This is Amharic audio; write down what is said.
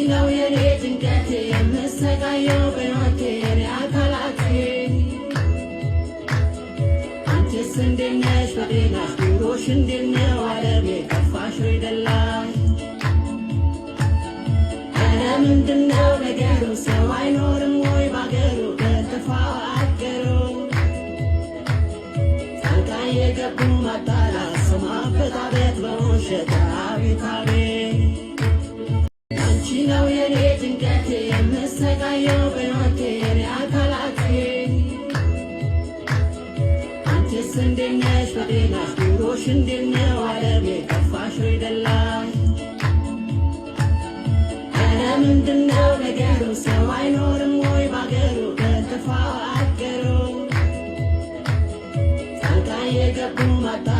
ነው የኔ ጭንቀቴ፣ የምሰቃየው በሕይወቴ፣ የኔ አካላቴ። አንቺስ እንዴት ነሽ? በጤናሽ ኑሮሽ እንዴት ነው? ዓለሜ ከፋሽ ወይ ደላሽ? ኧረ ምንድነው ነገሩ? ሰው አይኖርም ወይ ባገሩ ከተፋቀሩ? ጣልቃ የገቡ ማጣላት፣ ሰው ማበጣበጥ በውሸት፣ አቤት አቤት። አንቺ ነው የኔ ጭንቀቴ፣ የምሰቃየው በሕይወቴ፣ የኔ አካላቴ። አንቺስ እንዴት ነሽ? በጤናሽ ኑሮሽ እንዴት ነው? ዓለሜ ከፋሽ ወይ ደላሽ? ኧረ ምንድነው ነገሩ? ሰው አይኖርም ወይ ባገሩ ከተፋቀሩ? ጣልቃ የገቡ ማጣላት